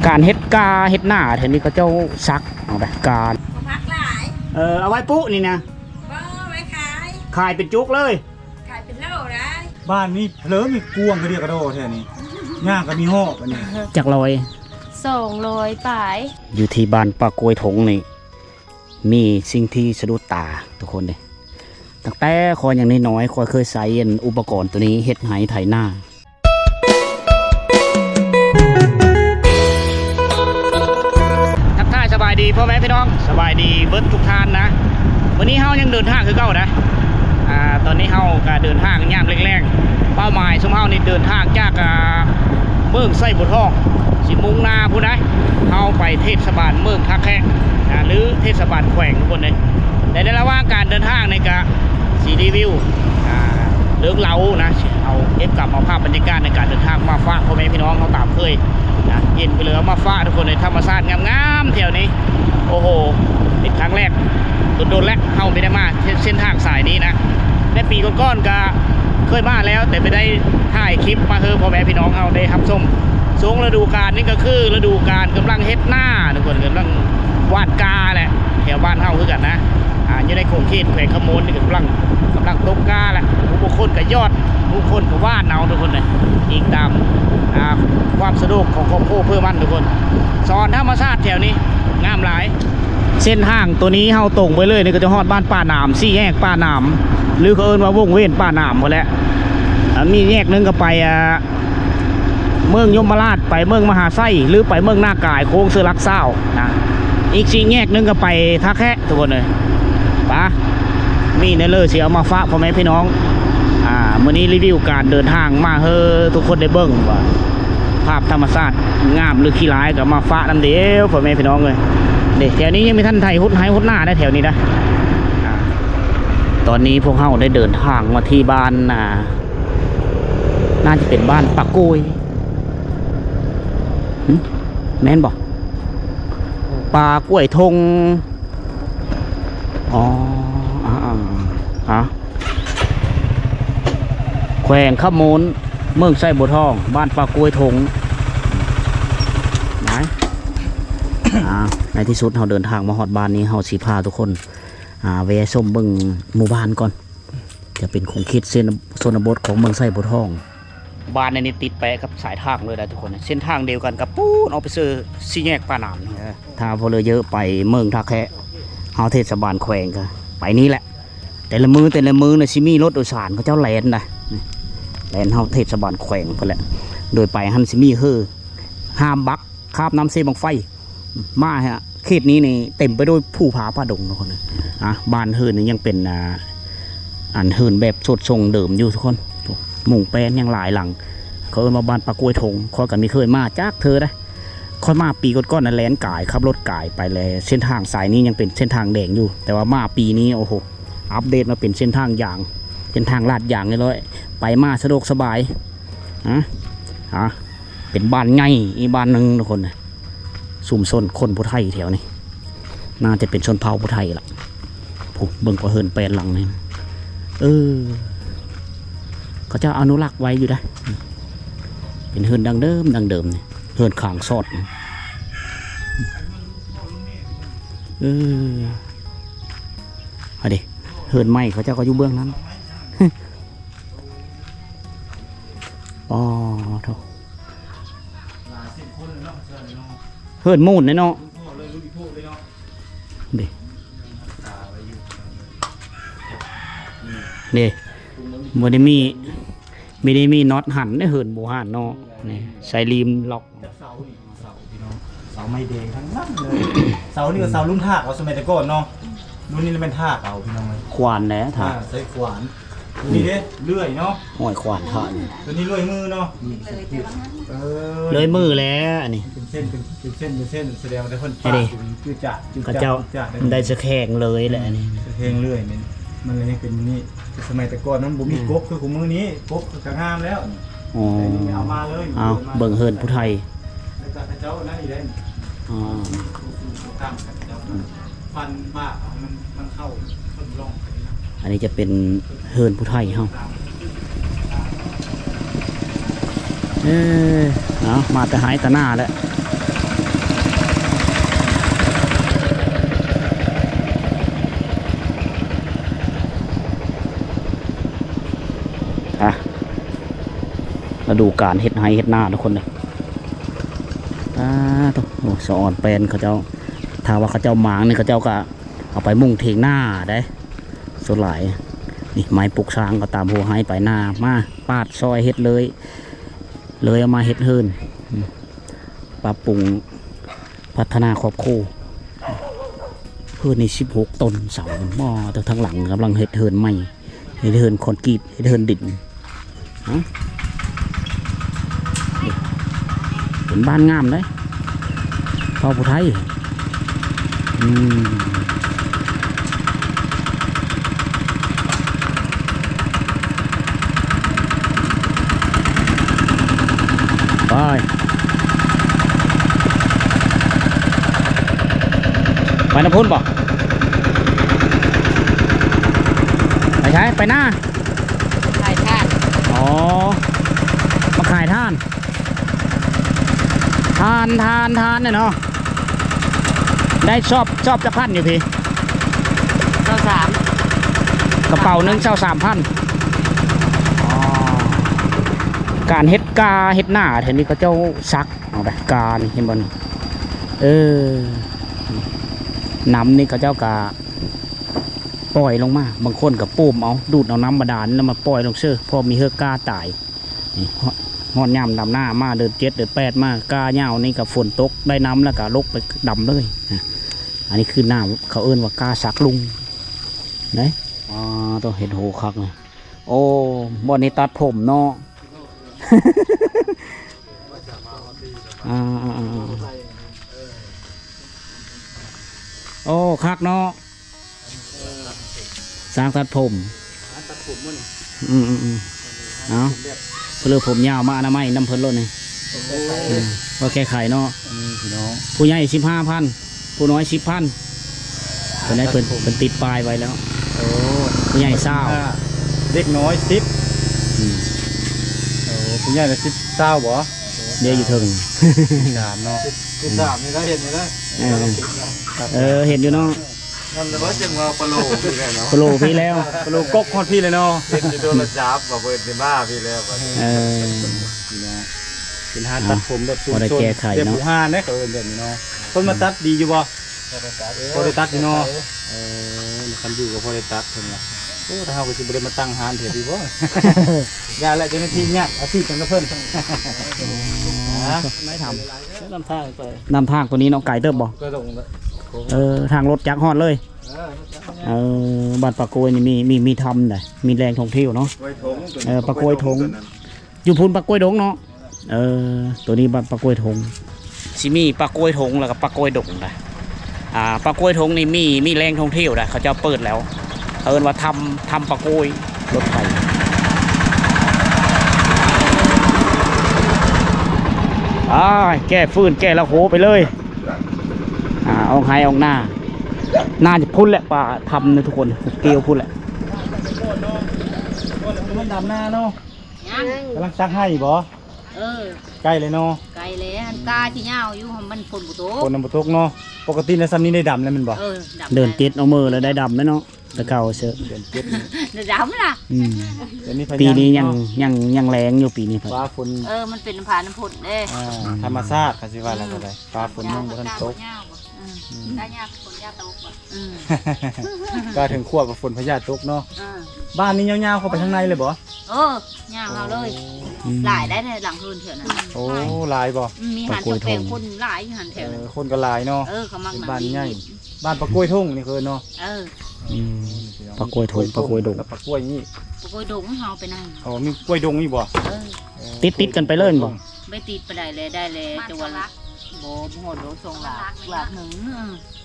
ການເຮັດກາເຮັດໜ້າແຖວນີ້ ເຂົາເຈົ້າສັກເອົາໄດ໋ ກາ ບໍ່ມັກຫຼາຍ ເອີ ເອົາໄວ້ປຸນີ້ນະ ບໍ່ ໄວ້ຂາຍ ຂາຍເປັນຈຸກເລີຍ ຂາຍເປັນໂລໄດ໋ ບ້ານນີ້ເພີມີກວາງກະເດຍກະດໍແທ້ນີ້ ຍ່າງກໍມີຮອບອັນນີ້ ຈັກຮ້ອຍ ສອງຮ້ອຍປາຍ ຢູ່ທີ່ບ້ານປາກວຍທົງນີ້ ມີສິ່ງທີ່ສະດຸດຕາທຸກຄົນເດ້ ຕັ້ງແຕ່ຂ້ອຍຍັງນ້ອຍໆ ຂ້ອຍເຄີຍໃຊ້ອັນອຸປະກອນໂຕນີ້ເຮັດໄຮ່ໄຖນາ. ທັກທາຍສະບາຍດີພໍ່ແມ່ພີ່ນ້ອງ ສະບາຍດີເບິດທຸກທ່ານນະ ມື້ນີ້ເຮົາຍັງເດີນທາງຄືເກົ່ານະ ອ່າ ຕອນນີ້ເຮົາກະເດີນທາງຍາມແລງໆ ເປົ້າໝາຍຊຸມເຮົານີ້ເດີນທາງຈາກ ອ່າ ເມືອງໄຊບົວທອງ ຊິມຸ່ງໜ້າພຸ້ນໃດ໋ ເຮົາໄປເທດສະບານເມືອງທ່າແຂກ ອ່າ ຫຼື ເທດສະບານແຂວງທຸກຄົນເດ້ ແລະ ໃນລະຫວ່າງການເດີນທາງນີ້ກະຊິຣີວິວ ອ່າ ເລື່ອງເລົ່ານະ ຊິເອົາເກັບກຳເອົາພາບບັນຍາກາດໃນການເດີນທາງມາຝາກພໍ່ແມ່ພີ່ນ້ອງເຮົາຕາມເຄີຍນະ ເຫັນໄປເລີຍ ເອົາມາຝາກທຸກຄົນເດ້ ທຳມະຊາດງາມໆແຖວນີ້ ໂອ້ໂຫ ເປັນຄັ້ງແລກ ດົນໆແລ້ວເຮົາບໍ່ໄດ້ມາເສັ້ນທາງສາຍນີ້ນະ ແຕ່ປີກ່ອນໆກະເຄີຍມາແລ້ວ ແຕ່ບໍ່ໄດ້ຖ່າຍຄລິບມາໃຫ້ພໍ່ແມ່ພີ່ນ້ອງເຮົາໄດ້ຮັບຊົມ ຊ່ວງລະດູການນີ້ກໍຄືລະດູການກຳລັງເຮັດນາທຸກຄົນ ກຳລັງຫວ່ານກາແຫຼະ ແຖວບ້ານເຮົາຄືກັນນະ ອ່າ ຢູ່ໃນຂົງເຂດແຂວງຄຳມ່ວນນີ້ກຳລັງ ກຳລັງຕົກກາແຫຼະ ຜູ້ບາງຄົນກໍຢອດ ຜູ້ຄົນກໍຫວ່ານເອົາທຸກຄົນເດ້ ອີງຕາມ ອ່າ ຄວາມສະດວກຂອງຄອບຄົວເພື່ອມັນທຸກຄົນ ສອນທຳມະຊາດແຖວນີ້ງາມຫຼາຍ. ເສັ້ນທາງໂຕນີ້ເຮົາຕົງໄປເລີຍນີ້ກໍຈະຮອດບ້ານປ່າໜາມ ສີ່ແຍກປ່າໜາມ ຫຼື ເຂົາເອີ້ນວ່າວົງເວນປ່າໜາມພຸ້ນແຫຼະ ອ່າ ມີແຍກໜຶ່ງກໍໄປ ອ່າ ເມືອງຍົມມະລາດ ໄປເມືອງມະຫາໄຊ ຫຼື ໄປເມືອງນາກາຍ ໂຄ້ງເສືອຫຼັກຊາວນະ ອີກສີ່ແຍກໜຶ່ງກໍໄປທ່າແຄະ ທຸກຄົນເອີຍ ປະ ມີແນວເລີຍຊິເອົາມາຝາກພໍ່ແມ່ພີ່ນ້ອງ ອ່າ ມື້ນີ້ຣີວິວການເດີນທາງມາໃຫ້ທຸກຄົນໄດ້ເບິ່ງວ່າ ພາບທຳມະຊາດງາມຫຼືຂີ້ຮ້າຍກໍມາຝາກນຳເດີ້ພໍ່ແມ່ພີ່ນ້ອງເອີຍ ເດ້ ແຖວນີ້ຍັງມີທັນໄຖຫົດໄຮ່ຫົດນາໄດ໋ ແຖວນີ້ນະ ອ່າ ຕອນນີ້ພວກເຮົາໄດ້ເດີນທາງມາທີ່ບ້ານ ອ່າ ໜ້າຈະເປັນບ້ານປາກກວຍ ຫຶ ແມ່ນບໍ່? ປາກວຍທົງ ອໍ ອ່າ ອ່າ ອ່າ ແຂວງຄຳມ່ວນ ເມືອງໄຊບົວທອງ ບ້ານປາກວຍທົງ ນາຍ ອ່າ ໃນທີ່ສຸດເຮົາເດີນທາງມາຮອດບ້ານນີ້ ເຮົາຊິພາທຸກຄົນ ອ່າ ແວ່ຊົມເບິ່ງໝູ່ບ້ານກ່ອນ ຈະເປັນຂົງເຂດເຂດ ຊົນນະບົດຂອງເມືອງໄຊບົວທອງ. ບ້ານໃນນີ້ຕິດແປະກັບສາຍທາງເລີຍນະທຸກຄົນ ເສັ້ນທາງດຽວກັນກັບປູ້ນອອກໄປເຊີສີ່ແຍກປ່າໜາມນີ້ ເອີ ຖ້າບໍ່ເລີເຢີໄປເມືອງທ່າແຄະ ເຮົາເທດສະບານແຂວງກໍໄປນີ້ແຫຼະ ແຕ່ລະມື້ ແຕ່ລະມື້ນະຊິມີລົດໂດຍສານເຂົາເຈົ້າແລ່ນນະ ແລ່ນເຮົາເທດສະບານແຂວງພຸ້ນແຫຼະ ໂດຍໄປຫັ້ນຊິມີເຮີ ຫ້າມບັກ ຄາບນ້ຳເຊບັ້ງໄຟ ມາເຂດນີ້ນີ້ເຕັມໄປດ້ວຍພູຜາປ່າດົງທຸກຄົນ ອ່າ ບ້ານເຮືອນນີ້ຍັງເປັນ ອ່າ ອັນເຮືອນແບບໂສດຊົງເດີມຢູ່ທຸກຄົນ ມຸງແປ້ນຍັງຫຼາຍຫຼັງ ເຂົາເອີ້ນວ່າບ້ານປາກວຍທົງ ຂ້ອຍກໍບໍ່ເຄີຍມາຈັກເທື່ອໃດ໋ ຂ້ອຍມາປີກ່ອນໆນັ້ນແລ່ນກາຍ ຂັບລົດກາຍໄປແລ້ວ ເສັ້ນທາງສາຍນີ້ຍັງເປັນເສັ້ນທາງແດງຢູ່ ແຕ່ວ່າມາປີນີ້ ໂອ້ໂຫ ອັບເດດມາເປັນເສັ້ນທາງຢາງ ເສັ້ນທາງລາດຢາງຮຽບຮ້ອຍ ໄປມາສະດວກສະບາຍ ອ່າ ອ່າ ເປັນບ້ານໃຫຍ່ອີກບ້ານໜຶ່ງທຸກຄົນ ຊຸມຊົນຄົນຜູ້ໄທແຖວນີ້ ໜ້າຈະເປັນຊົນເຜົ່າຜູ້ໄທລະ ຜູ້ ເບິ່ງພວກເຮືອນແປນຫຼັງນີ້ ເອີ ເຂົາເຈົ້າອະນຸລັກໄວ້ຢູ່ໃດ໋ ເປັນເຮືອນດັ້ງເດີມ ດັ້ງເດີມນີ້ ເຮືອນຄາງສອດ ເອີ ອັນນີ້ເຮືອນໃໝ່ເຂົາເຈົ້າກໍຢູ່ເບື້ອງນັ້ນ ອໍ ໂທ້ ເຮືອນມູນເດ້ເນາະ ເດ້ ເດ້ ບໍ່ໄດ້ມີ ບໍ່ໄດ້ມີນັອດຫັນເດ້ ເຮືອນບູຮານເນາະ ນີ້ໃສ່ລີມລັອກ ເສົານີ້ ເສົາພີ່ນ້ອງ ເສົາໄມ້ແດງທັງນັ້ນເລີຍ ເສົານີ້ກໍເສົາລຸ້ນຖາກເອົາສະໄໝແຕ່ກ່ອນເນາະ ລຸ້ນນີ້ແມ່ນຖາກເອົາພີ່ນ້ອງເອີຍ ຂວານແຫຼະຖາກ ອ່າ ໃຊ້ຂວານ ນີ້ເດ້ ເລື່ອຍເນາະ ຫ້ອຍຂວານຖາກ ຕົວນີ້ເລື່ອຍມືເນາະ ເອີ ເລື່ອຍມືແຫຼະ ອັນນີ້ ເປັນເສັ້ນ ເປັນ ເປັນເສັ້ນ ເປັນເສັ້ນ ສະແດງວ່າແຕ່ເພິ່ນປາດຢູ່ ຈື່ຈາກ ຈື່ຈາກ ໄດ້ສະແຂງເລີຍແຫຼະ ອັນນີ້ ສະແຂງເລື່ອຍ ແມ່ນ ມັນເລີຍຍັງເປັນນີ້ ສະໄໝແຕ່ກ່ອນມັນບໍ່ມີ ອືມ ກົບຄືຄຸມື້ນີ້ ກົບກໍງາມແລ້ວ ອໍ ເອົາມາເລີຍ ເອົາ ເບິ່ງເຮືອນຜູ້ໄທ ແລ້ວກໍເຂົາເຈົ້ານັ້ນອີກເດ້ ອໍ ຟັນບາກມັນ ມັນເຂົ້າ ອັນນີ້ຈະເປັນເຮືອນຜູ້ໄທເຮົາ ເອີ ເອົາ ມາແຕ່ໄຮ່ແຕ່ນາແຫຼະ ດູການເຮັດໄຮ່ເຮັດນາທຸກຄົນເດີ. ອາ ໂອ້ ສະອອນແປນເຂົາເຈົ້າ ຖ້າວ່າເຂົາເຈົ້າໝາງນີ້ ເຂົາເຈົ້າກໍເອົາໄປມຸງຖຽງນາໄດ໋ ສ່ວນຫຼາຍ. ນີ້ໄມ້ປຸກຊາງກໍຕາມຫົວໄຮ່ໄປນາ ມາປາດຊອຍເຮັດເລີຍ ເລີຍເອົາມາເຮັດເຮືອນ ປັບປຸງ ພັດທະນາຄອບຄົວ. ເຮືອນນີ້ສິບຫົກຕົນເສົາ ບໍ່ ແຕ່ທາງຫຼັງກຳລັງເຮັດເຮືອນໃໝ່ ເຮັດເຮືອນຄອນກຣີດ ເຮັດເຮືອນດິນ. ຮະ ເປັນບ້ານງາມເດ້ ເຜົ່າຜູ້ໄທ. ອືມ ໄປ ໄປນຳພຸ້ນບໍ່? ໄປໃສ? ໄປນາ? ຂາຍຖ່ານ. ອໍ ມາຂາຍຖ່ານ. ຖ່ານ ຖ່ານ ຖ່ານເນາະ. ໄດ້ຊອບ ຊອບຈັກພັນຢູ່ພີ້? ຊາວສາມ. ກະເປົາໜຶ່ງຊາວສາມພັນ. ອໍ ການເຮັດກາເຮັດໜ້າແຖວນີ້ເຂົາເຈົ້າສັກເອົາໄດ໋ ການີ້ເຫັນບໍ່ນີ້? ເອີ ນ້ຳນີ້ເຂົາເຈົ້າກະປ່ອຍລົງມາ ບາງຄົນກະປູມເອົາ ດູດເອົານ້ຳບາດານແລ້ວມາປ່ອຍລົງເຊີ ພໍມີເຮີກາຕາຍ. ນີ້ ຮອດ ຮອດຍາມດຳນາມາ ເດືອນເຈັດເດືອນແປດມາ ກ້າຍາວນີ້ກໍຝົນຕົກໄດ້ນ້ຳແລ້ວກໍລົກໄປດຳເລີຍນະ. ອັນນີ້ຄືນ້ຳ ເຂົາເອີ້ນວ່າກ້າສັກລຸງເດ້. ອໍ ໂຕ ເຮັດໂຫຄັກນະ. ໂອ້ ບ່ອນນີ້ຕັດຜົມເນາະ. ອ່າ ໂອ້ ຄັກເນາະ. ຊ່າງຕັດຜົມ ຕັດຜົມມື້ນີ້. ອືມໆໆ ເອົາ ເພິ່ນເລີຍຜົມຍາວມາອະນາໄມນຳເພິ່ນໂລດນີ້. ໂອ້ ເອີ ວ່າແກ້ໄຂເນາະ. ອືມ ພີ່ນ້ອງ ຜູ້ໃຫຍ່ສິບຫ້າພັນ ຜູ້ນ້ອຍສິບພັນ ເພິ່ນໄດ້ ເພິ່ນ ຕັດຜົມ ເພິ່ນຕິດປ້າຍໄວ້ແລ້ວ. ໂອ້ ຜູ້ໃຫຍ່ຊາວ ສິບຫ້າ ເດັກນ້ອຍສິບ. ອືມ ໂອ້ ຜູ້ໃຫຍ່ລະສິບ ຊາວບໍ່? ເດ້ຢູ່ເທິງ ສິບສາມເນາະ. ສິບ ສິບສາມນີ້ລະເຫັນຢູ່ເດີ. ເອີ ເອີ ເຫັນຢູ່ເນາະ. ນັ້ນແຫຼະວ່າຈຶ່ງວ່າປະໂຫຼພີ້ແລ້ວເນາະ ປະໂຫຼພີ້ແລ້ວ ປະໂຫຼກົກຮອດພີ້ເລີຍເນາະ. ເຫັນຢູ່ໂທລະສັບວ່າເພິ່ນຊິມາພີ້ແລ້ວ. ເອີ ເປັນຮ້ານຕັດຜົມແບບຊຸມຊົນ ແບບບູຮານເດ້ ເຂົາເອີ້ນແບບນີ້ເນາະ. ເພິ່ນມາຕັດດີຢູ່ບໍ່? ພໍໄດ້ຕັດ ພໍໄດ້ຕັດຢູ່ເນາະ. ເອີ ຄັນຢູ່ກໍພໍໄດ້ຕັດເພິ່ນວ່າ. ໂອ້ ຖ້າເຮົາກໍຊິບໍ່ໄດ້ມາຕັ້ງຮ້ານແຖວພີ້ບໍ່? ຢ່າແຫຼະ ເຈົ້າໜ້າທີ່ຍາກອາຊີບກັນກັບເພິ່ນ. ນຳທາງໄປ ນຳທາງຕົວນີ້ເນາະ ໄກເຕີບບໍ່? ເອີ ທາງລົດຈັກຮອດເລີຍ. ເອີ ເອີ ບ້ານປາກກວຍນີ້ມີ ມີ ມີທຳໄດ໋ ມີແຫຼ່ງທ່ອງທ່ຽວເນາະ. ເອີ ປາກກວຍທົ່ງ ຢູ່ພຸ້ນປາກກວຍດົງເນາະ. ເອີ ໂຕນີ້ບ້ານປາກກວຍທົ່ງ ຊິມີປາກກວຍທົ່ງ ແລ້ວກໍປາກກວຍດົງໄດ໋. ອ່າ ປາກກວຍທົ່ງນີ້ມີ ມີແຫຼ່ງທ່ອງທ່ຽວໄດ໋ ເຂົາເຈົ້າເປີດແລ້ວ ເຂົາເອີ້ນວ່າທຳ ທຳປາກກວຍ ລົດໄຖ. ອ້າຍ ແກ້ຟືນແກ້ລະໂຫໄປເລີຍ. ອ່າ ອອກໄຮ່ອອກນາ ໜ້າຈະພຸ້ນແຫຼະ ປ່າທຳນະທຸກຄົນ ກ່ຽວພຸ້ນແຫຼະ. ມັນດຳນາເນາະ. ຍັງ ກຳລັງສັກໄຮ່ບໍ່? ເອີ ໃກ້ແລ້ວເນາະ. ໃກ້ແລ້ວ ອັນກາຊິຍາວຢູ່ ມັນຝົນບໍ່ຕົກ ຝົນມັນບໍ່ຕົກເນາະ. ປົກກະຕິນະ ຊ່ຳນີ້ໄດ້ດຳແລ້ວແມ່ນບໍ່? ເອີ ດຳ ເດືອນເຈັດເອົາເມີແລ້ວໄດ້ດຳແລ້ວເນາະ. ແຕ່ເກົ່າເຊີຍ ເດືອນເຈັດນີ້ ໄດ້ດຳລະ. ອືມ ດຽວນີ້ ປີນີ້ຍັງ ຍັງ ຍັງແລ້ງຢູ່ປີນີ້ ຟ້າຝົນ. ເອີ ມັນເປັນນ້ຳຟ້ານ້ຳຝົນເດ້. ອ່າ ທຳມະຊາດ ເຂົາຊິວ່າແລ້ວກໍໄດ້ ຟ້າຝົນຍັງບໍ່ທັນຕົກ. ອືມ ກາຍາຝົນຢາຕົກບໍ່? ອືມ ກາເຖິງຂວບວ່າຝົນພະຍາຕົກເນາະ. ອ່າ ບ້ານນີ້ຍາວໆເຂົ້າໄປທາງໃນເລີຍບໍ່? ເອີ ຍາວເອົາເລີຍ. ໂອ້ ອືມ ຫຼາຍໄດ໋ ໃນຫຼັງເຮືອນແຖວນັ້ນ. ໂອ້ ຫຼາຍບໍ່? ອືມ ມີຮ້ານເຄື່ອງແປງ ຄົນຫຼາຍຢູ່ຫັ້ນແຖວນັ້ນ. ເອີ ຄົນກໍຫຼາຍເນາະ. ເອີ ເຂົາມັກ ເປັນບ້ານໃຫຍ່ ບ້ານປາກກວຍທົ່ງນີ້ເອີ້ນເນາະ. ເອີ ອືມ ພີ່ນ້ອງ ປາກກວຍທົ່ງ ປາກກວຍດົງ ແລ້ວປາກກວຍນີ້ ປາກກວຍດົງເຮົາໄປນັ້ນ. ອໍ ມີກວຍດົງອີກບໍ່? ເອີ ຕິດໆກັນໄປເລີຍແມ່ນບໍ່? ບໍ່ໄດ້ຕິດປານໃດແລ້ວ ໄດ້ແລ້ວ ແຕ່ວ່າບໍ່ ບໍ່ຮອດດອກ ສອງຫຼັກ ຫຼັກໜຶ່ງ.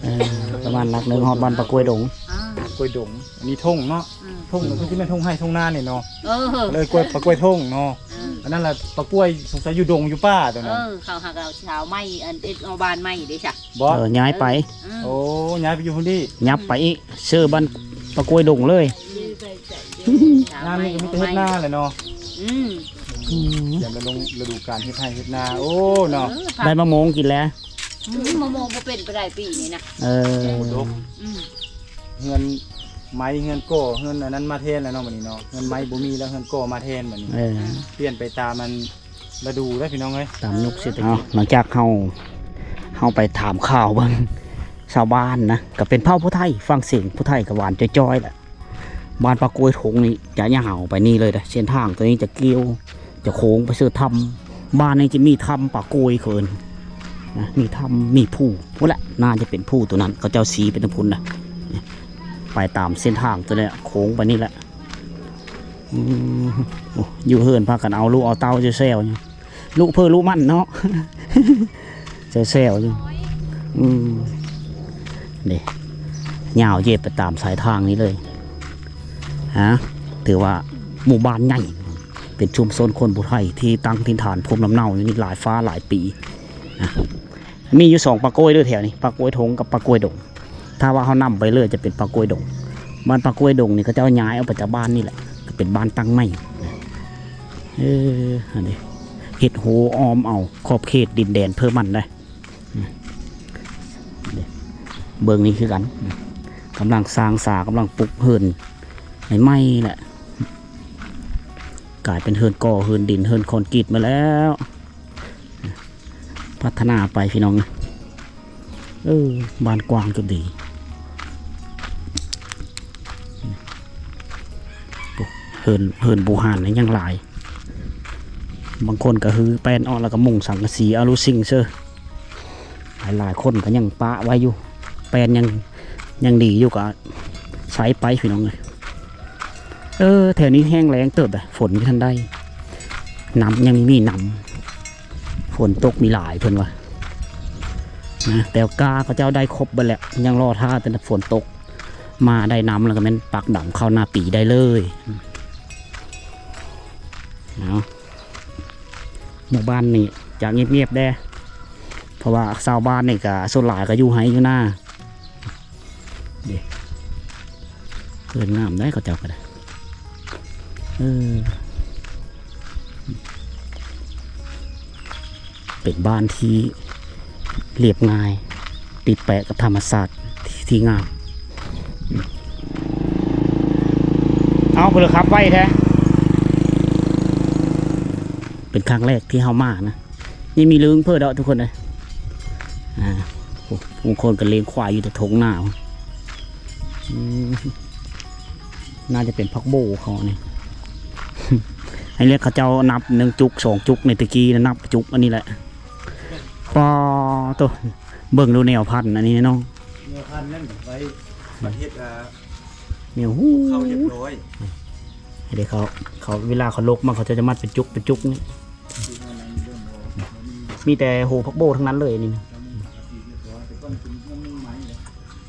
ເອີ ເອີ ປະມານຫຼັກໜຶ່ງຮອດບ້ານປາກກວຍດົງ. ອ່າ ປາກກວຍດົງ ອັນນີ້ທົ່ງເນາະ. ອືມ ທົ່ງກໍຄືຊິແມ່ນທົ່ງໄຮ່ທົ່ງນານີ້ເນາະ. ເອີ ເລີຍກວຍ ປາກກວຍທົ່ງເນາະ. ອືມ ອັນນັ້ນລະປາກກວຍ ສົງໄສຢູ່ດົງຢູ່ປ່າຕົວນັ້ນ. ເອີ ເຂົາຫາກເອົາຊາວໃໝ່ ອັນເຮັດເອົາບ້ານໃໝ່ເດ້ຊະ. ບໍ່ ເອີ ຍ້າຍໄປ. ອືມ ໂອ້ ຍ້າຍໄປຢູ່ພຸ້ນດີ. ຫຍັບໄປອີກ ເຊີບ້ານປາກກວຍດົງເລີຍ. ອືມ ງານນີ້ກໍມີແຕ່ເຮັດນາແຫຼະເນາະ. ອືມ ອືມ ຕຽມລະດົງ ລະດູການເຮັດໄຮ່ເຮັດນາ. ໂອ້ ເນາະ ເອີ ໄດ້ມະມ່ວງກິນແລ້ວ. ອືມ ມະມ່ວງບໍ່ເປັນປານໃດປີນີ້ນະ. ເອີ ອືມ ເຮືອນໄມ້ ເຮືອນກໍ່ ເຮືອນອັນນັ້ນມາແທນແລ້ວເນາະ ບັດນີ້ເນາະ. ເຮືອນໄມ້ບໍ່ມີແລ້ວ ເຮືອນກໍ່ມາແທນບັດນີ້. ເອີ ປ່ຽນໄປຕາມມັນ ລະດູເດ້ພີ່ນ້ອງເອີຍ ຕາມຍຸກເສດຖະກິດ. ເອົາ ຫຼັງຈາກເຮົາ ເຮົາໄປຖາມຂ່າວເບິ່ງຊາວບ້ານນະ ກໍເປັນເຜົ່າຜູ້ໄທ ຟັງສຽງຜູ້ໄທກໍຫວານຈ້ອຍໆແຫຼະ. ບ້ານປາກວຍທົ່ງນີ້ຈະຍາວໄປນີ້ເລີຍເດ້ ເສັ້ນທາງຕົວນີ້ຈະກ່ຽວ ຈະໂຄ້ງໄປສູ່ຖ້ຳ. ບ້ານນີ້ຈະມີຖ້ຳປາກວຍເຂົາເອີ້ນນະ ມີຖ້ຳ ມີພູພຸ້ນແຫຼະ ໜ້າຈະເປັນພູຕົວນັ້ນ ເຂົາເຈົ້າຊີ້ໄປທາງພຸ້ນນະ. ໄປຕາມເສັ້ນທາງຕົວນີ້ ໂຄ້ງໄປນີ້ແຫຼະ. ອືມ ໂອ້ ຢູ່ເຮືອນພາກັນເອົາລູກເອົາເຕົ້າແຊວໆຢູ່ ລຸເພີລຸມັນເນາະ ແຊວໆຢູ່. ອືມ ເດ້ ຍາວເຢັບໄປຕາມສາຍທາງນີ້ເລີຍ. ຮະ ຖືວ່າໝູ່ບ້ານໃຫຍ່ ເປັນຊຸມຊົນຄົນຜູ້ໄທທີ່ຕັ້ງຖິ່ນຖານພູມລຳເນົາຢູ່ນີ້ຫຼາຍຟ້າຫຼາຍປີນະ. ມີຢູ່ສອງປາກວຍເດີແຖວນີ້ ປາກວຍທົ່ງກັບປາກວຍດົງ. ຖ້າວ່າເຮົານຳໄປເລີຍຈະເປັນປາກວຍດົງ. ບ້ານປາກວຍດົງນີ້ເຂົາເຈົ້າຍ້າຍອອກໄປຈາກບ້ານນີ້ແຫຼະ ກໍເປັນບ້ານຕັ້ງໃໝ່. ເອີ ອັນນີ້ເຮັດຮົ້ວອ້ອມເອົາຂອບເຂດດິນແດນເພີ່ມມັນໄດ້. ເບິ່ງນີ້ຄືກັນ ກຳລັງສ້າງສາ ກຳລັງປຸກເຮືອນໃໝ່ໆແຫຼະ ກາຍເປັນເຮືອນກໍ່ ເຮືອນດິນ ເຮືອນຄອນກຣີດມາແລ້ວ. ພັດທະນາໄປພີ່ນ້ອງ. ເອີ ບ້ານກວ້າງຈຸດດີ. ໂອ້ ເຮືອນ ເຮືອນບູຮານນີ້ຍັງຫຼາຍ ບາງຄົນກໍຮື້ແປ້ນອອກ ແລ້ວກໍມຸງສັງກະສີອາລູຊິງເຊີ. ຫຼາຍໆຄົນກໍຍັງປະໄວ້ຢູ່ ແປ້ນຍັງ ຍັງດີຢູ່ ກໍໃຊ້ໄປພີ່ນ້ອງເອີຍ. ເອີ ແຖວນີ້ແຫ້ງແລ້ງເຕີບເດ້ ຝົນຍັງບໍ່ທັນໄດ້ ນ້ຳຍັງມີ ມີນ້ຳ ຝົນຕົກມີຫຼາຍເພິ່ນວ່ານະ ແຕ່ກ້າເຂົາເຈົ້າໄດ້ຄົບເບິດແລ້ວ ຍັງລໍຖ້າແຕ່ຝົນຕົກມາໄດ້ນ້ຳ ແລ້ວກໍແມ່ນປັກດຳເຂົ້າໜ້າປີໄດ້ເລີຍເນາະ. ໝູ່ບ້ານນີ້ຈະງຽບໆແດ່ ເພາະວ່າຊາວບ້ານນີ້ກໍສ່ວນຫຼາຍກໍຢູ່ໄຮ່ຢູ່ນາ. ເດ້ ເຮືອນງາມໄດເຂົາເຈົ້າກໍໄດ້. ເອີ ເປັນບ້ານທີ່ລຽບງ່າຍ ຕິດແປະກັບທຳມະຊາດທີ່ ທີ່ງາມ. ເອົາ ເພິ່ນຂັບໄວແທ້ ເປັນຄັ້ງແລກທີ່ເຮົາມານະ. ຍັງມີເລື່ອງເພີດອກທຸກຄົນເອີຍ. ອ່າ ໂອ້ ບາງຄົນກໍລ້ຽງຄວາຍຢູ່ແຕ່ທົ່ງນາ. ອືມ ໜ້າຈະເປັນຜັກໂບເຂົານີ້. ໃຫ້ເລີຍ ເຂົາເຈົ້ານັບໜຶ່ງຈຸກສອງຈຸກໃນແຕ່ກີ້ນະ ນັບຈຸກອັນນີ້ແຫຼະ. ປາໂຕ ເບິ່ງດູແນວພັນອັນນີ້ເນາະ. ແນວພັນນັ້ນໄວ້ບັດເຮັດ ອ່າ ແນວ ເຂົ້າຮຽບຮ້ອຍ. ໃຫ້ໄດ້ເຂົ້າ ເຂົາ ເວລາເຂົາລົກມາ ເຂົາຈະ ຈະມັດເປັນຈຸກເປັນຈຸກນີ້. ມີແຕ່ໂຫຜັກໂບທັງນັ້ນເລີຍນີ້ນະ.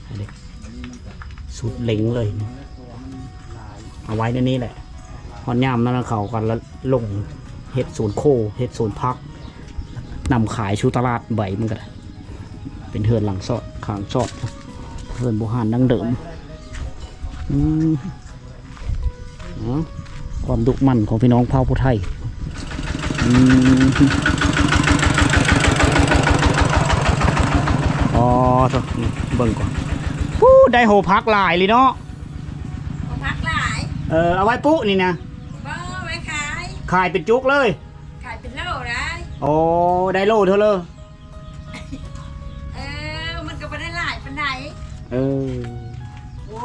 ໃຫ້ໄດ້ ສູດເລັງເລີຍ ເອົາໄວ້ໃນນີ້ແຫຼະ. ຮອດຍາມນັ້ນເຂົາກໍລົງເຮັດສວນໂຄ ເຮັດສວນຜັກ ນຳຂາຍສູ່ຕະຫຼາດໃບມັນກໍໄດ້. ເປັນເຮືອນຫຼັງຊອດ ຂ້າງຊອດ ເຮືອນບູຮານດັ້ງເດີມ. ອືມ ເນາະ ຄວາມດຸໝັ່ນຂອງພີ່ນ້ອງເຜົ່າຜູ້ໄທ. ອືມ ອໍ ໂທ້ ເບິ່ງກ່ອນ. ຜູ້ ໄດ້ໂຫຜັກຫຼາຍລີເນາະ. ໂຫຜັກຫຼາຍ. ເອີ ເອົາໄວ້ປຸນີ້ນະ. ບໍ່ ໄວ້ຂາຍ. ຂາຍເປັນຈຸກເລີຍ. ຂາຍເປັນໂລໄດ້. ໂອ້ ໄດ້ໂລເທົ່າເລີ? ເອີ ມັນກໍບໍ່ໄດ້ຫຼາຍປານໃດ. ເອີ ໂອ້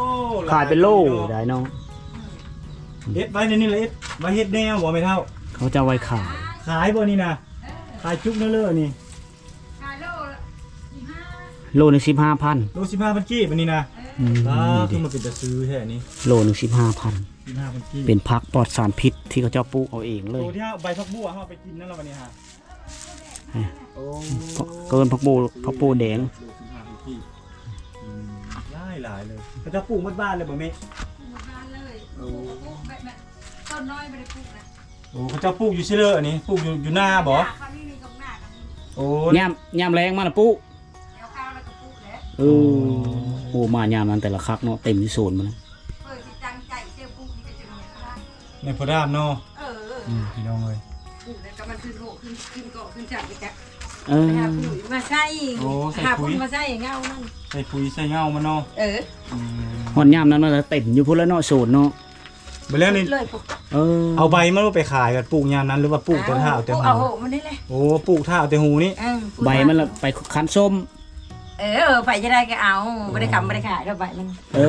ຂາຍເປັນໂລໄດ້ເນາະ. ອືມ ເຮັດໄວ້ໃນນີ້ລະ ເຮັດໄວ້ເຮັດແນວບໍ່ແມ່ເຖົ້າ? ເຂົາເຈົ້າໄວ້ຂາຍ. ຂາຍບໍ່ນີ້ນະ? ເອີ ຂາຍຈຸກແນວເລີນີ້. ຂາຍໂລລະສິບຫ້າ ໂລໜຶ່ງສິບຫ້າພັນ. ໂລສິບຫ້າພັນກີບອັນນີ້ນະ. ເອີ ອືມ ວ້າວ ຄືມັນເປັນຕາຊື້ແທ້ນີ້. ໂລໜຶ່ງສິບຫ້າພັນ ສິບຫ້າພັນກີບ. ເປັນຜັກປອດສານພິດທີ່ເຂົາເຈົ້າປູກເອົາເອງເລີຍ. ໂຕທີ່ເຮົາ ໃບຜັກບົວເຮົາເອົາໄປກິນນັ້ນລະບັດນີ້ຫາ. ເອີ ໂອ້ ເອີ້ນຜັກໂບ ຜັກໂບແດງ. ອືມ ຫຼາຍໆເລີຍ. ເຂົາເຈົ້າປູກໝົດບ້ານເລີຍບໍ່ແມ່? ປູກໝົດບ້ານເລີຍ. ໂອ້ ປູກແບບນັ້ນ ຕົ້ນນ້ອຍບໍ່ໄດ້ປູກນະ. ໂອ້ ເຂົາເຈົ້າປູກຢູ່ຊິເລີ ອັນນີ້ປູກຢູ່ ຢູ່ນາບໍ່? ນາເຂົານີ້ ນີ້ຕົງນາເຂົານີ້. ໂອ້ ຍາມ ຍາມແລ້ງມາລະປູກ. ແລ້ວເຂົ້າແລ້ວກໍປູກແຫຼະ. ເອີ ໂອ້ ມາຍາມນັ້ນແຕ່ລະຄັກເນາະ ເຕັມຢູ່ສວນມັນນະ. ເພິ່ນຊິຕັ້ງໃຈເຈົ້າປູກນີ້ໄປຈົນແມ່ນ ແມ່ນໂພດາມເນາະ. ເອີ ອືມ ພີ່ນ້ອງເອີຍ ປູກແລ້ວກໍມັນຂຶ້ນໂຫ ຂຶ້ນ ຂຶ້ນເກາະຂຶ້ນສັນໄປຈັກ. ເອີ ໄປຫາປຸ໋ຍມາໃສ່. ໂອ້ ໃສ່ປຸ໋ຍ ຫາປຸ໋ຍມາໃສ່ເຫງົາມັນ. ໃສ່ປຸ໋ຍໃສ່ເຫງົາມັນເນາະ. ເອີ ອືມ ຮອດຍາມນັ້ນມັນເຕັມຢູ່ພຸ້ນແລ້ວເນາະ ໂຊນເນາະ. ບັດແລ້ວນີ້ ເລີຍພຸ້ນ ເອີ ເອົາໃບມັນບໍ່ໄປຂາຍ ບັດປູກຍາມນັ້ນ ຫຼືວ່າປູກແຕ່ຖ້າເອົາແຕ່ ປູກ ຫູ? ເອົາໂຫມັນນີ້ແຫຼະ ໂອ້ ປູກຖ້າເອົາແຕ່ຫູນີ້. ເອີ ປູກ ໃບມັນລະໄປຄັ້ນສົ້ມ. ເອີ ໃຜຈະໄດ້ກໍເອົາ ບໍ່ໄດ້ຂາຍ ບໍ່ໄດ້ຂາຍດອກໃບມັນ. ເອີ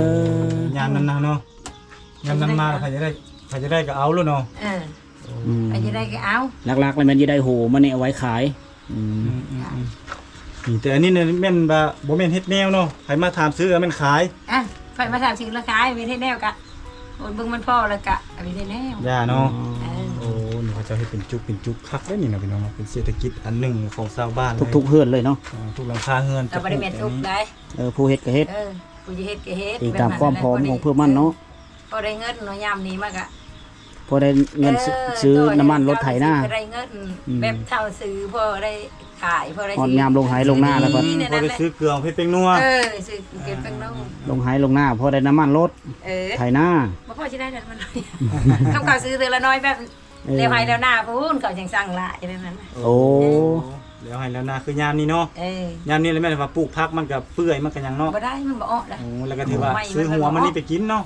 ຍາມນັ້ນນະເນາະ ຍາມນັ້ນມາ ໃຜຈະໄດ້ ໃຜຈະໄດ້ກໍເອົາໂລດເນາະ. ເອີ ອືມ ໃຜຈະໄດ້ກໍເອົາ ຫຼັກໆ ແລ້ວແມ່ນຈະໄດ້ໂຫມັນນີ້ເອົາໄວ້ຂາຍ. ອືມ ອືມໆໆ ນີ້ ແຕ່ອັນນີ້ນະແມ່ນວ່າບໍ່ແມ່ນເຮັດແນວເນາະ ໃຜມາຖາມຊື້ແມ່ນຂາຍ. ອ່ະ ໃຜມາຖາມຊື້ລະຂາຍ ແມ່ນເຮັດແນວກະໂອນເບິ່ງມັນພໍລະກະເອົາໄປເຮັດແນວ ຢ່າເນາະ. ເອີ ໂອ້ ນີ້ເຂົາເຈົ້າເຮັດເປັນຈຸກເປັນຈຸກ ຄັກເດ້ນີ້ນະພີ່ນ້ອງເນາະ ເປັນເສດຖະກິດອັນໜຶ່ງຂອງຊາວບ້ານເລີຍ ທຸກໆເຮືອນເລີຍເນາະ. ເອີ ທຸກຫຼັງຄາເຮືອນ ກໍບໍ່ໄດ້ແມ່ນທຸກໄດ໋. ເອີ ຜູ້ເຮັດກໍເຮັດ ເອີ ຜູ້ຈະເຮັດກໍເຮັດ ຕີຕາມຄວາມພ້ອມຂອງເພິ່ນມັນເນາະ. ພໍໄດ້ເງິນເນາະ ຍາມນີ້ມາກະ ພໍໄດ້ເງິນ ເອີ ຊື້ນ້ຳມັນລົດໄຖນາ ກໍໄດ້ເງິນ ອືມ ແບບເຊົ່າຊື້ ພໍໄດ້ຂາຍ ພໍໄດ້ ຮອດຍາມລົງໄຮ່ລົງນາແລ້ວກໍ ພໍໄດ້ຊື້ເກືອເຜັດແປ້ງນົວ. ເອີ ຊື້ເຜັດແປ້ງນົວ ລົງໄຮ່ລົງນາ ພໍໄດ້ນ້ຳມັນລົດ ເອີ ໄຖນາ ບໍ່ພໍຊິໄດ້ນ້ຳມັນລົດ ເຂົາກໍຊື້ເທື່ອລະໜ້ອຍແບບ ເອີ ແລ້ວໄຮ່ແລ້ວນາພຸ້ນ ເຂົາຈັ່ງສັ່ງຫຼາຍແບບນັ້ນ. ໂອ້ ເອີ ແລ້ວໄຮ່ແລ້ວນາ ຄືຍາມນີ້ເນາະ. ເອີ ຍາມນີ້ລະແມ່ນວ່າປູກຜັກມັນກໍເປື່ອຍ ມັນກໍຫຍັງເນາະ ບໍ່ໄດ້ ມັນບໍ່ອອກລະ. ໂອ້ ແລ້ວກໍຖືວ່າ ໃໝ່ ຊື້ຫົວມັນນີ້ໄປກິນເນາະ.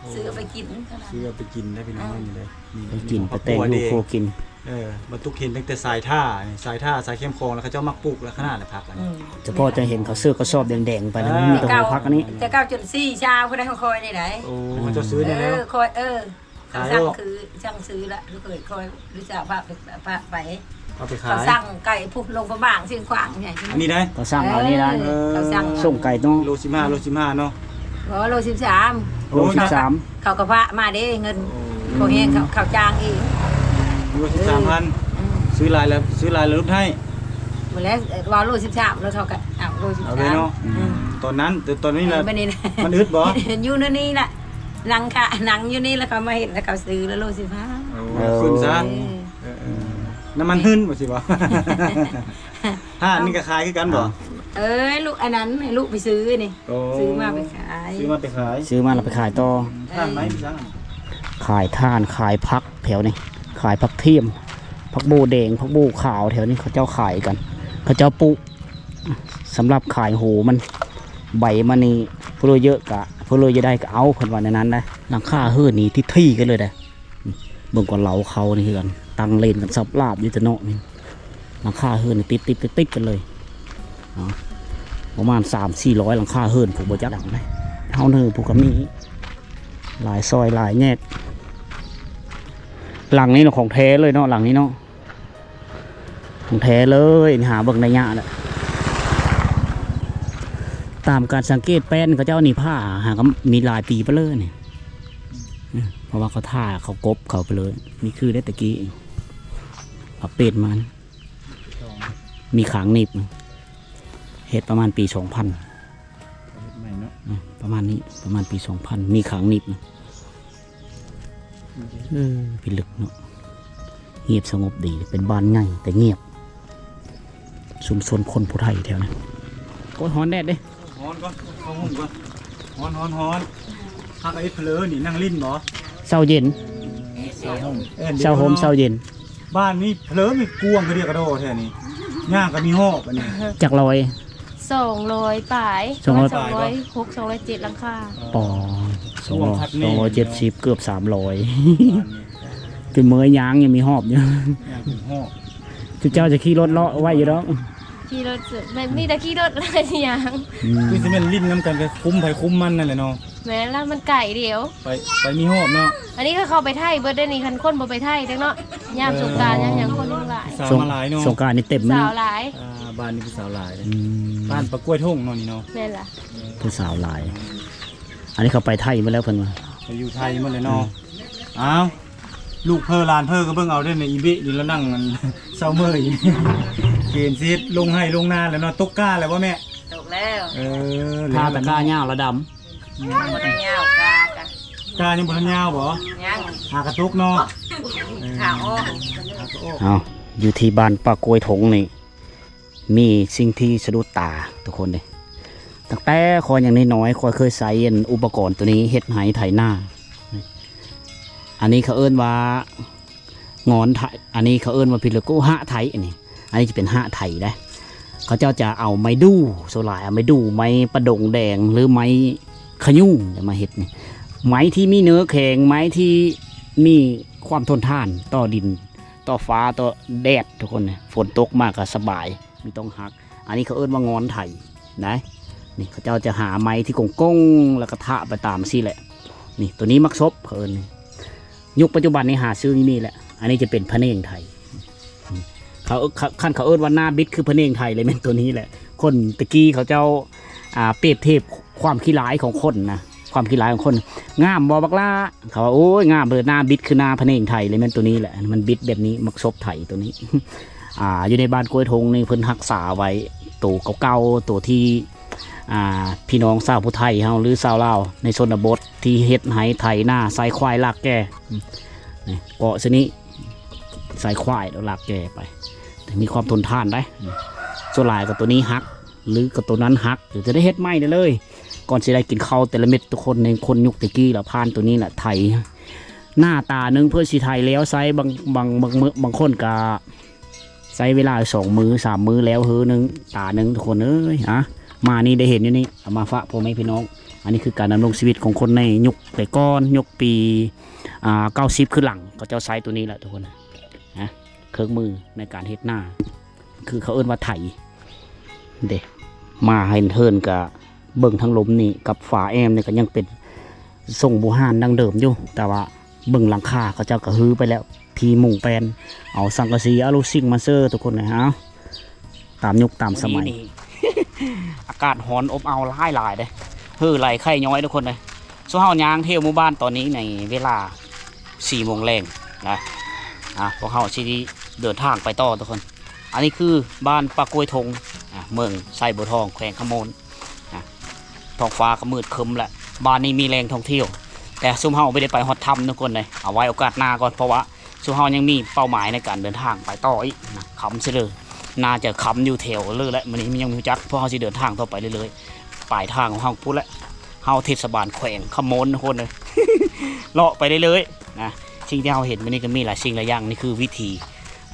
ເອີ ຊື້ເອົາໄປກິນເທົ່ານັ້ນ ຊື້ເອົາໄປກິນໄດ້ພີ່ນ້ອງ. ເອີ ນີ້ເດ້ ໄປກິນ ໄປແຕ່ງຢູ່ຄົວກິນ. ເອີ ບັດຕຸກເຫັນຕັ້ງແຕ່ສາຍທ່າ ນີ້ ສາຍທ່າ ສາຍແຄມຂອງ ແລ້ວເຂົາເຈົ້າມັກປູກລະຂະໜາດແຫຼະຜັກອັນນີ້. ອືມ ສະເພາະຈະເຫັນເຂົາເຊີກະສອບແດງໆ ໄປແລ້ວ ເອີ ມີແຕ່ຫົວຜັກອັນນີ້. ແຕ່ເກົ້າຈົນສີ່ຊາວ ຜູ້ໃດຂອງຂ້ອຍນີ້ໄດ໋. ໂອ້ ເຂົາເຈົ້າຊື້ແນວ ເອີ ແລ້ວ ຂ້ອຍ ເອີ ຂາຍ ສັ່ງ ອອກ ຄື ສັ່ງຊື້ລະ ລູກເອີຍ ຂ້ອຍ ລູກສາວພາໄປ ພາໄປ ເອົາໄປຂາຍ ເຂົາສັ່ງໄກ່ພຸ້ນ ລົງພະບາງ ຊຽງຂວາງນີ້. ອັນນີ້ໄດ໋ ເຂົາສັ່ງເອົານີ້ນະ. ເອີ ເອີ ເຂົາສັ່ງ ສົ່ງໄກ່ເນາະ ໂລສິບຫ້າ ໂລສິບຫ້າເນາະ. ບໍ່ ໂລສິບສາມ ໂລສິບສາມ ເຂົາກໍພາມາເດ້ ເງິນ ໂອ້ ບໍ່ແຮງ ເຂົາ ເຂົາຈ້າງອີກ ໂລສິບສາມພັນ. ອືມ ຊື້ຫຼາຍແລ້ວ ຊື້ຫຼາຍແລ້ວຫຼຸດໃຫ້. ບໍ່ແລ້ວ ເວົ້າໂລສິບສາມ ແລ້ວເຂົາກໍເອົາໂລສິບສາມ ເອົາເລີຍເນາະ. ອືມ ຕອນນັ້ນ ແຕ່ຕອນນີ້ລະ ເອີ ບັດນີ້ນະ ມັນອຶດບໍ່? ຢູ່ໃນນີ້ລະ ນັ່ງຂາ ນັ່ງຢູ່ນີ້ລະ ເຂົາມາເຫັນລະ ເຂົາຊື້ລະໂລສິບຫ້າ. ໂອ້ ເອີ ຂຶ້ນຊະ. ເອີ ເອີ ເອີ ນ້ຳມັນຫຶ້ນບໍ່ຊິບໍ່? ຮ້ານນີ້ກໍຂາຍຄືກັນບໍ່? ເອີຍ ລູກ ອັນນັ້ນໃຫ້ລູກໄປຊື້ນີ້. ໂອ້ ຊື້ມາໄປຂາຍ ຊື້ມາໄປຂາຍ ຊື້ມາແລ້ວໄປຂາຍຕໍ່. ອືມ ຮ້ານໄມ້ ເອີ ມີຫຍັງ? ຂາຍຖ່ານ ຂາຍຜັກແຖວນີ້ ຂາຍຜັກທຽມ ຜັກໂບແດງ ຜັກໂບຂາວ ແຖວນີ້ເຂົາເຈົ້າຂາຍກັນ ເຂົາເຈົ້າປູກ ສຳລັບຂາຍໂຫມັນ ໃບມັນນີ້ ຜູ້ໃດເຍາະກະ ຜູ້ໃດຢາກໄດ້ກະເອົາ ເພິ່ນວ່າແນວນັ້ນນະ. ຫຼັງຄາເຮືອນນີ້ຕິດຖີ່ກັນເລີຍເດ້. ເບິ່ງກ່ອນ ເລົາເຂົາໃນເຮືອນ ຕັ້ງເລນກັນສັບລາບຢູ່ແຕ່ເນາະນີ້. ຫຼັງຄາເຮືອນນີ້ຕິດໆ ຕິດໆ ກັນເລີຍເນາະ ປະມານສາມສີ່ຮ້ອຍຫຼັງຄາເຮືອນພຸ້ນ ບໍ່ຈັກຫຼັງໃດ. ເຮົາເນີພຸ້ນກໍມີຫຼາຍຊອຍຫຼາຍແຍກ. ຫຼັງນີ້ນະຂອງແທ້ເລີຍເນາະ ຫຼັງນີ້ເນາະ. ຂອງແທ້ເລີຍ ຫາເບິ່ງໄດ້ຍາກແຫຼະ. ຕາມການສັງເກດແປ້ນເຂົາເຈົ້ານີ້ ຜ້າຫາກໍມີຫຼາຍປີປານເລີຍນີ້ ເພາະວ່າເຂົາທາ ເຂົາກົບເຂົາໄປເລີຍ. ນີ້ຄືໄດ້ແຕ່ກີ້ ອັບເດດມາ ມີຂາງໜີບ ເຮັດປະມານປີສອງພັນ ເຮັດໃໝ່ເນາະ ອືມ ປະມານນີ້ ປະມານປີສອງພັນ ມີຂາງໜີບ. ເອີ ພິລຶກເນາະ ງຽບສະຫງົບດີ ເປັນບ້ານໃຫຍ່ແຕ່ງຽບ ຊຸມຊົນຄົນຜູ້ໄທແຖວນັ້ນ. ໂອ້ຍ ຮ້ອນແດດເດ້ ຮ້ອນກ່ອນ ເຂົ້າຫ້ອງກ່ອນ ຮ້ອນ ຮ້ອນ ຮ້ອນ. ພາກັນເຮັດເຜລີນີ້ ນັ່ງຫຼິ້ນບໍ່? ເຊົາເຢັນ ເຊົາໂຮມ ເອີ ເຊົາເຢັນ. ບ້ານນີ້ເຜລີມີກວ້າງກະດຽກກະດໍແທ້ນີ້ ຍ່າງກໍມີຮອບອັນນີ້. ຈັກຮ້ອຍ? ສອງຮ້ອຍປາຍ ສອງຮ້ອຍປາຍ ສອງຮ້ອຍຫົກ ສອງຮ້ອຍເຈັດຫຼັງຄາ. ປໍ ສອງຮ້ອຍ ສອງຮ້ອຍເຈັດສິບ ເກືອບສາມຮ້ອຍ ຈົນເມື່ອຍຍ່າງຍັງມີຮອບຢູ່ ຍ່າງເປັນຮອບ. ຈຸເຈົ້າຈະຂີ່ລົດເລາະໄວ້ຢູ່ດອກ ຂີ່ລົດ ແມ່ນມີແຕ່ຂີ່ລົດ ແລ້ວກໍຊິຍ່າງ. ອືມ ຄືຊິແມ່ນຫຼິ້ນນຳກັນກໍຄຸມໃຜຄຸມມັນນັ້ນແຫຼະເນາະ. ແມ່ນລະ ມັນໄກດຽວ ໄປ ໄປມີຮອບເນາະ. ອັນນີ້ກໍເຂົ້າໄປໄທເບິດເດ້ນີ້ ຄັນຄົນບໍ່ໄປໄທເດ້ເນາະ ຍາມສົງການ ເອີ ຍາມຫຍັງຄົນແຮງຫຼາຍ. ສາວມາຫຼາຍເນາະ ສົງການນີ້ເຕັມເລີຍ ສາວຫຼາຍ. ອ່າ ບ້ານນີ້ຜູ້ສາວຫຼາຍເດ້. ອືມ ບ້ານປາກ້ວຍທົ່ງເນາະນີ້ເນາະ. ແມ່ນລະ ຜູ້ສາວຫຼາຍ. ອັນນີ້ເຂົາໄປໄທໝົດແລ້ວເພິ່ນວ່າ ໄປຢູ່ໄທໝົດແລ້ວເນາະ. ອືມ ອ້າວ ລູກເພີຫຼານເພີກໍເບິ່ງເອົາເດ້ ອີເບະຢູ່ລະນັ່ງເຊົາເມີຢູ່ ເກນຊິເຮັດລົງໄຮ່ລົງນາແລ້ວເນາະ. ຕົກກ້າແລ້ວບໍ່ແມ່? ຕົກແລ້ວ. ເອີ ຖ້າແຕ່ກ້າຍາວລະດຳ ຍັງບໍ່ທັນຍາວ ກ້າ ກ້າຍັງບໍ່ທັນຍາວບໍ່? ຍັງ ຫາກະຕົກເນາະ. ເອີ ຫາກະອອກ ຫາກະອອກ. ເອົ້າ ຢູ່ທີ່ບ້ານປາກ້ວຍທົ່ງນີ້ ມີສິ່ງທີ່ສະດຸດຕາທຸກຄົນເດ້. ຕັ້ງແຕ່ຂ້ອຍຍັງນ້ອຍໆ ຂ້ອຍເຄີຍໃຊ້ອັນອຸປະກອນໂຕນີ້ເຮັດໄຮ່ໄຖນາ. ອັນນີ້ເຂົາເອີ້ນວ່າງອນໄຖ ອັນນີ້ເຂົາເອີ້ນວ່າພິລະໂກ ຫະໄຖ ອັນນີ້ ອັນນີ້ຈະເປັນຫະໄຖເດ້. ເຂົາເຈົ້າຈະເອົາໄມ້ດູ່ ສ່ວນຫຼາຍເອົາໄມ້ດູ່ ໄມ້ປະດົງແດງ ຫຼື ໄມ້ຂະຍຸງມາເຮັດນີ້. ໄມ້ທີ່ມີເນື້ອແຂງ ໄມ້ທີ່ ມີຄວາມທົນທານຕໍ່ດິນ ຕໍ່ຟ້າ ຕໍ່ແດດ ທຸກຄົນ. ຝົນຕົກມາກໍສະບາຍ ມີຕ້ອງຮັກ. ອັນນີ້ເຂົາເອີ້ນວ່າງອນໄຖນະ. ນີ້ເຂົາເຈົ້າຈະຫາໄມ້ທີ່ກົງໆ ແລ້ວກໍທະໄປຕາມຊີ້ແຫຼະ. ນີ້ ໂຕນີ້ໝາກສົບເຂົາເອີ້ນ. ຍຸກປັດຈຸບັນນີ້ຫາຊື້ບໍ່ມີແຫຼະ. ອັນນີ້ຈະເປັນພະເນງໄຖ. ເຂົາ ຄັນເຂົາເອີ້ນວ່າໜ້າບິດຄືພະເນງໄຖເລີຍ ແມ່ນໂຕນີ້ແຫຼະ. ຄົນແຕ່ກີ້ເຂົາເຈົ້າ ອ່າ ປຽບທຽບຄວາມຂີ້ຫຼາຍຂອງຄົນນະ. ຄວາມຂີ້ຫຼາຍຂອງຄົນ. ງາມບໍ່ບັກຫຼ້າ? ເຂົາວ່າ ໂອ້ຍ ງາມເລີຍ ໜ້າບິດຄືໜ້າພະເນງໄຖເລີຍ ແມ່ນໂຕນີ້ແຫຼະ. ມັນບິດແບບນີ້ ໝາກສົບໄຖໂຕນີ້. ອ່າ ຢູ່ໃນບ້ານກ້ວຍທົ່ງນີ້ເພິ່ນຮັກສາໄວ້ ໂຕເກົ່າໆ ໂຕທີ່ ອ່າ ພີ່ນ້ອງຊາວຜູ້ໄທເຮົາ ຫຼື ຊາວລາວໃນຊົນນະບົດທີ່ເຮັດໄຮ່ໄຖນາ ໃສ່ຄວາຍລາກແກ່ ນີ້ ເກາະຊະນີ້ ໃສ່ຄວາຍແລ້ວລາກແກ່ໄປ ແຕ່ມີຄວາມທົນທານໄດ໋. ສ່ວນຫຼາຍກໍໂຕນີ້ຫັກ ຫຼືກໍໂຕນັ້ນຫັກ ຈະໄດ້ເຮັດໃໝ່ໄດ້ເລີຍ. ກ່ອນຊິໄດ້ກິນເຂົ້າແຕ່ລະເມັດ ທຸກຄົນ ໃນຄົນຍຸກແຕ່ກີ້ລະຜ່ານໂຕນີ້ລະໄຖ. ໜ້າຕາໜຶ່ງເພື່ອຊິໄຖແລ້ວໃຊ້ ບາງ ບາງ ບາງມື້ ບາງຄົນກະໃຊ້ເວລາສອງມື້ສາມມື້ແລ້ວເຮີໜຶ່ງ ຕາໜຶ່ງ ທຸກຄົນເອີຍ. ອະ ມານີ້ໄດ້ເຫັນຢູ່ນີ້ ເອົາມາຝາກພໍ່ແມ່ພີ່ນ້ອງ. ອັນນີ້ຄືການດຳລົງຊີວິດຂອງຄົນໃນຍຸກແຕ່ກ່ອນ ຍຸກປີ ອ່າ ເກົ້າສິບຂຶ້ນຫຼັງ ເຂົາເຈົ້າໃຊ້ໂຕນີ້ແຫຼະ ທຸກຄົນນະ. ເຄື່ອງມືໃນການເຮັດນາ ຄືເຂົາເອີ້ນວ່າໄຖເດ້. ມາເຫັນເຮືອນກະເບິ່ງທາງລຸ່ມນີ້ກັບຝາແອ້ມນີ້ກະຍັງເປັນຊົງບູຮານດັ້ງເດີມຢູ່ ແຕ່ວ່າເບິ່ງຫຼັງຄາເຂົາເຈົ້າກະຮື້ໄປແລ້ວ ທີ່ມຸງແປນ ເອົາສັງກະສີອາລູຊິງມາເຊີ ທຸກຄົນເອີຍ. ເອົາ ຕາມຍຸກຕາມສະໄໝ. ມື້ນີ້ນີ້ ອາກາດຮ້ອນອົບເອົາຫຼາຍໆເດ້ ເຮີໄຫຼໄຂ້ຍ້ອຍ ທຸກຄົນເອີຍ. ຊຸມເຮົາຍ່າງທ່ຽວໝູ່ບ້ານຕອນນີ້ໃນເວລາສີ່ໂມງແລງນະ. ອ່າ ພວກເຮົາຊິເດີນທາງໄປຕໍ່ ທຸກຄົນ. ອັນນີ້ຄືບ້ານປ່າກ້ວຍທົ່ງ ອ່າ ເມືອງໄຊບົວທອງ ແຂວງຄຳມ່ວນນະ. ທ້ອງຟ້າກໍມືດຄຶ້ມແລ້ວ ບ້ານນີ້ມີແຫຼ່ງທ່ອງທ່ຽວ ແຕ່ຊຸມເຮົາບໍ່ໄດ້ໄປຮອດຖ້ຳ ທຸກຄົນເອີຍ. ເອົາໄວ້ໂອກາດໜ້າກ່ອນ ເພາະວ່າ ຊຸມເຮົາຍັງມີເປົ້າໝາຍໃນການເດີນທາງໄປຕໍ່ອີກນະ. ຄ່ຳເສຍເລີຍ ໜ້າຈະຄ່ຳຢູ່ແຖວເລີຍແຫຼະ. ມື້ນີ້ມັນຍັງບໍ່ຮູ້ຈັກ ພວກເຮົາຊິເດີນທາງຕໍ່ໄປເລື້ອຍໆ ປາຍທາງຂອງເຮົາພຸ້ນແຫຼະ. ເຮົາເທດສະບານແຂວງຄຳມ່ວນ ທຸກຄົນເອີຍ ເລາະໄປເລື້ອຍໆນະ. ສິ່ງທີ່ເຮົາເຫັນມື້ນີ້ກໍມີຫຼາຍສິ່ງຫຼາຍຢ່າງ. ນີ້ຄືວິຖີ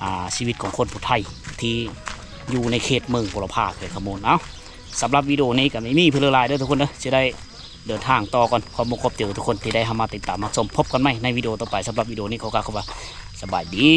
ອ່າ ຊີວິດຂອງຄົນຜູ້ໄທທີ່ຢູ່ໃນເຂດເມືອງບົວລະພາ ແຂວງຄຳມ່ວນ. ເອົ້າ ສຳລັບວິດີໂອນີ້ກໍບໍ່ມີເພິ່ນຫຼາຍເດີ ທຸກຄົນເດີ ຊິໄດ້ເດີນທາງຕໍ່ກ່ອນ. ຂອບມຸກຂອບໃຈທຸກຄົນທີ່ໄດ້ເຂົ້າມາຕິດຕາມຮັບຊົມ. ພົບກັນໃໝ່ໃນວິດີໂອຕໍ່ໄປ. ສຳລັບວິດີໂອນີ້ຂໍກ່າວຄຳວ່າສະບາຍດີ.